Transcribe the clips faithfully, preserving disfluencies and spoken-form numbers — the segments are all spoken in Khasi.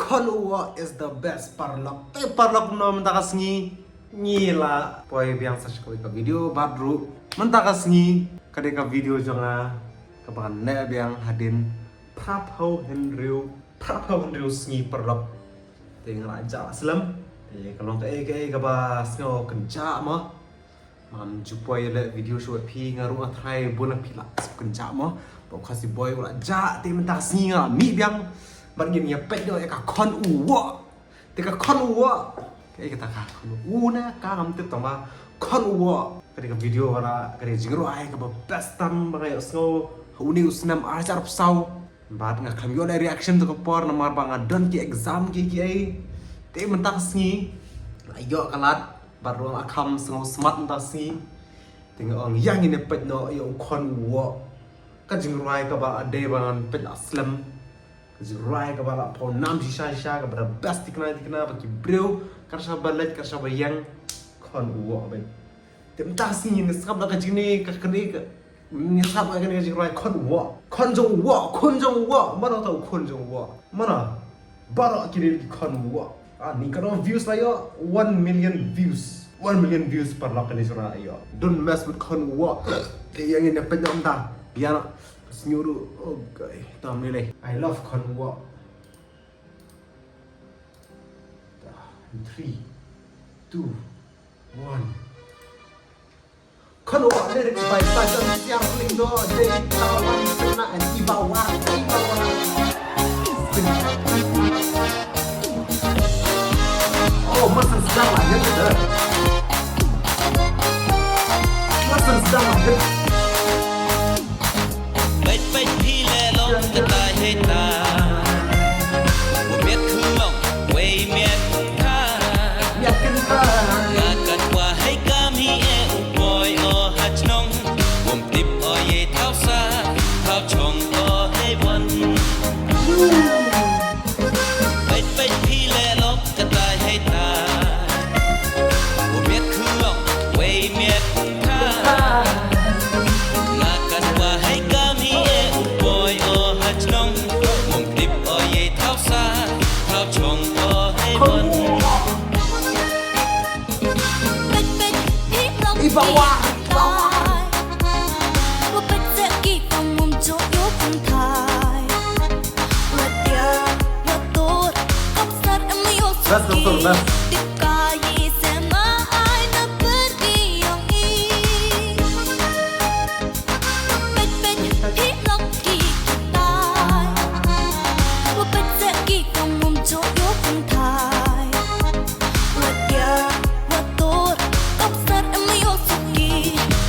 Khon u woh is the best paralok. Te paralok, no, mynta ka sngi ngi la poi biang sa sha kawei ka video bad ruh mynta ka sngi ka dei ka video jong nga kaba ngan leh biang hadien phra phew hynriew, phra phew hynriew sngi paralok. Te nga la jah slem. Te ka long kaei kaei kaba sngew kynjah mo. Ngam ju poi leh video shuh ïa phi, nga ruh nga try bun, phi la sngewkynjah mo. Ba u Khasi Boy u la jah, te mynta ka sngi nga la mih biang bad ngin ïa peit noh ïa ka khon u woh. Te ka khon u woh, kaei kata ka khon u ne ka, ngam tip tang ba khon u woh ka dei ka video ba la, ka dei ka jingrwai kaba best tam ba nga ïohsngew ha une u snem ar hajar arphew saw. Bad nga khlem ïoh leh reaction to ka por namar ba nga don ki exam kiei kiei. Te mynta ka sngi nga ïoh ka lad bad ruh nga kham sngewsmat mynta ka sngi. Te nga ong ïa ngin ïa peit noh ïa u khon u woh. Ka jingrwai kaba dei ba ngan peit la slem. Ka jingrwai kaba la pynpaw nam shisha shisha, kaba da best thikna thikna, ba ki briew ka da shah ba leit, ka da shah ba ïeng. Khon u woh beit. Te mynta ka sngi ngin ïa sngap da ka jingni ka kane ka, ngin ïa sngap da kane ka jingrwai khon u woh. Khon jong u woh, khon jong u woh. Mano uta u khon jong u woh? Mano? Baroh ki reel ki khon u woh. Ah, ni katno views la ïoh? One million views. One million views paralok kane jingrwai ïoh. Don't mess with khon u woh. Te ïa ngin ïa peit noh mynta. Ïa na. Sngewbha. Okay. Tam ni leh. I love khon u woh. Three, two, one. Khon u woh, lyrics by Tyson Siar Lyngdoh, David Tawan Sena and Iba War, Iba War. Oh, masa sedang lah gitu deh. Masa sedang lah gitu. Peit peit phi leh long ka tai hei tai. U miat khun long wei miat kynthai. Miat kynthai. Nga kat wa hei kam hi e u poi o ha chnong. Wom tip o ye thaw sa thaw chong o hei wan. Peit peit phi leh long ka tai hei tai. U miat khun long wei miat kynthai. Nga kat wa hei kam hi e u poi o ha chnong. Wom tip o ye thaw sa thaw chong o hei wan. Peit peit phi long Iba War. Wa peit se ki tong mum jo yo kynthai. Wa tia wa tur kam sar em yo suki. Tip ka yi se ma ai na per ki yong i. Peit peit phi long ki kynthai. Wa peit se ki tong mum jo yo kynthai. Wa tia wa tur kam sar em yo suki.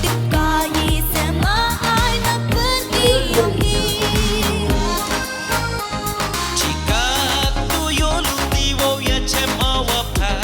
Tip ka yi se ma ai na per ki yong i. Chi kat tu yo luti wow ya chem awa pha.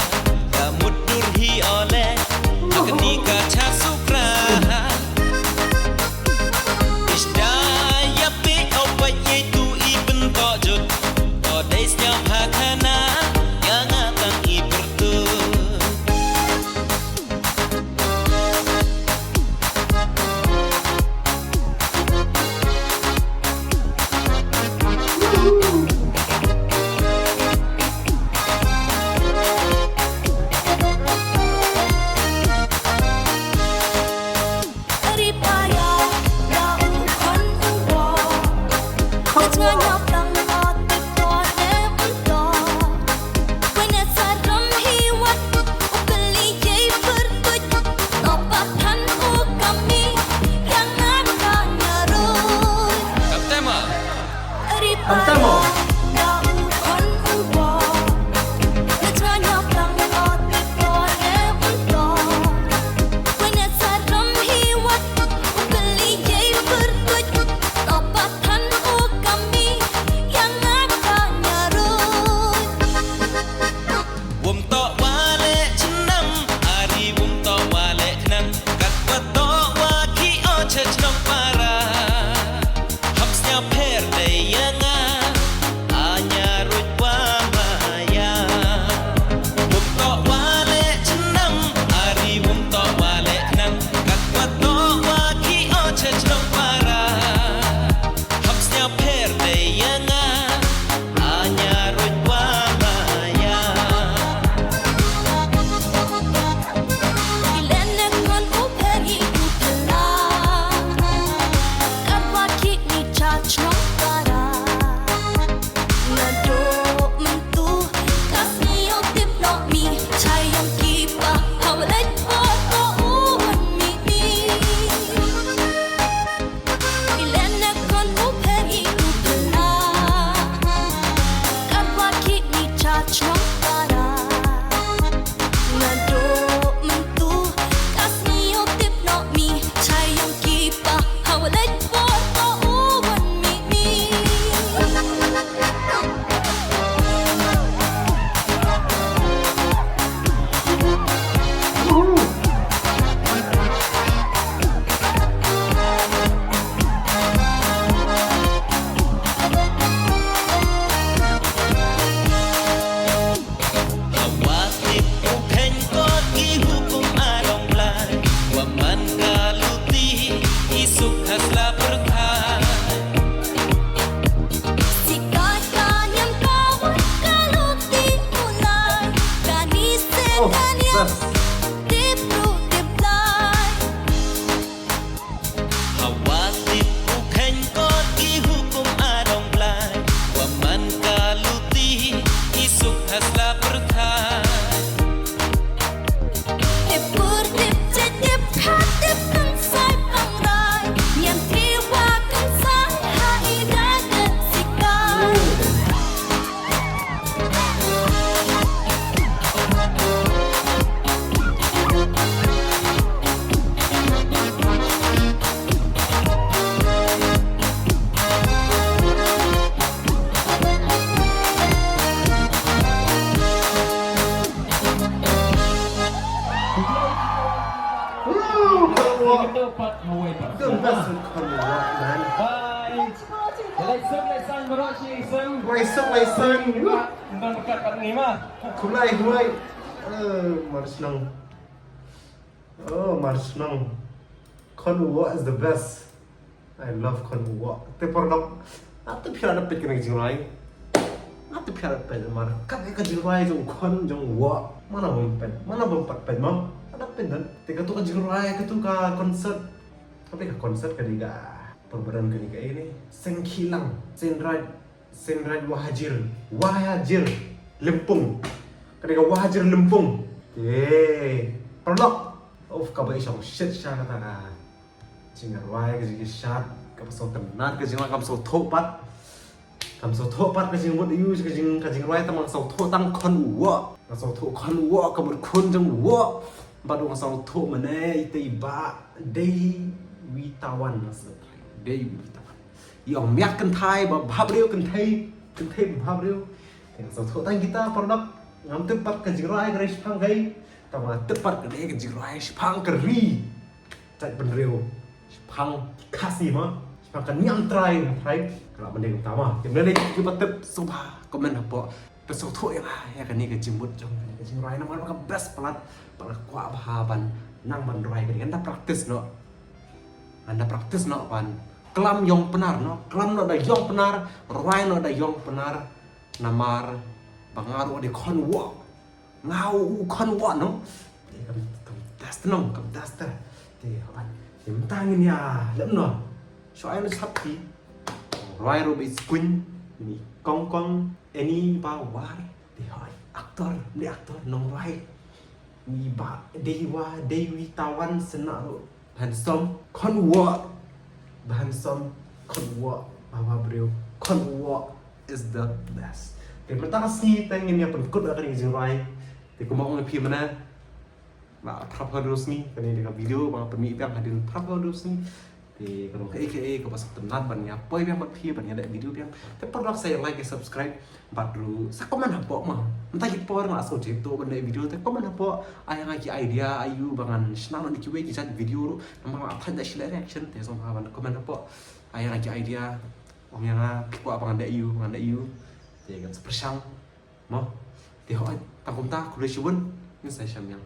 Khun Wah. Khun Wah. Khun Wah, man. Hai. Lai suk lai sang baroh shi sung. Lai suk lai sang. Nang dekat pat ngi ma. Khulai, khulai. Eh, mar shnong. Oh, mar shnong. Khun Wah is the best. I love Khun Wah. Te paralok. Atu phi la peit kane ka jingrwai. Atu phi la peit mar. Kane ka jingrwai jong Khun jong Wah. Mana bym peit. Mana bym pat peit ma. Ada peit dan. Te katu ka jingrwai, katu ka concert. Katu ka concert ka dei ka. Pyrbadan ka dei ka ini. Seng Khilang. Seng Raj. Seng Raj Wahajir. Wahajir. Lympung. Ka dei ka Wahajir Lympung. Te. Paralok. Of kaba i shong shit sha kata ka. Jingrwai ka jingshad, kaba sngewtynnat ka jingrwai kam sngewthuh pat. Kam sngewthuh pat ka jingmut ïa u ka jing ka jingrwai tang nga sngewthuh tang Khun Wah. Nga sngewthuh Khun Wah ka mut khun jong Wah. Bad nga sngewthuh mane ita i Bah Dei Witawan nga sngewthuh. Dei Witawan. Ïong miak kynthai ba bhabriew kynthai kynthai ba bhabriew. Nga sngewthuh tang kita paralok ngam tip pat ka jingrwai ka ri shaphang kai. Tang nga tip pat ka dei ka jingrwai shaphang ka ri. Jait bynriew. Shaphang Khasi ma. Shaphang ka niam trai, trai. Ka la ban dei kumta ma. Te mynne ki ba tip sngewbha comment hapoh. Pynshai thuh ïa nga ïa kane ka jingmut jong kane ka jingrwai namar ba ka best palat. Ba nga kwah bha ban nang ban rwai kane. Ngan da practice noh. Ngan da practice noh ban klam ïong Pnar noh. Klam noh da ïong Pnar. Rwai noh da ïong Pnar. Namar ba nga ruh dei Khun Wah. Nga u Khun Wah noh. Te kam kam test noh, kam test. Te hoi. Te mynta ngin ïa lem noh. Shu ai noh sap ki. Rwai ruh ba i skuin. Ni kong kong. Ani ba war. Te hoi. Actor, ni actor nongrwai. Ni Bah Dei Wa, Dei Witawan sna ruh. Handsome, Khun Wah. Ba handsome, Khun Wah. Ba bhabriew, Khun Wah is the best. Te mynta ka sngi te ngin ïa pynkut ïa kane ka jingrwai. Te kumba ong ïa phi mynne. Ba phra phew hynriew sngi kane ka video ba nga pynmih biang hadien phra phew hynriew sngi. Te ka long kaei kaei kaba sngewtynnat ban ïa poi biang bad phi ban ïa leh video biang. Te paralok sa ïa like ïa subscribe. Bad ruh sa comment hapoh ma. Mynta ki por nga la sngewthuh ban leh video te comment hapoh. Ai ïa nga ki idea aiu ba ngan shna noh kiwei ki jait video ruh. Namar nga la thait da shi leh reaction te sngewbha ban comment hapoh. Ai ïa nga ki idea. Ong ïa nga ki kwah ba ngan leh aiu, ba ngan leh aiu. Te ngan sa pyrshang. Mo. Te hoi, tang kumta khublei shibun. Ngin sa ïashem biang.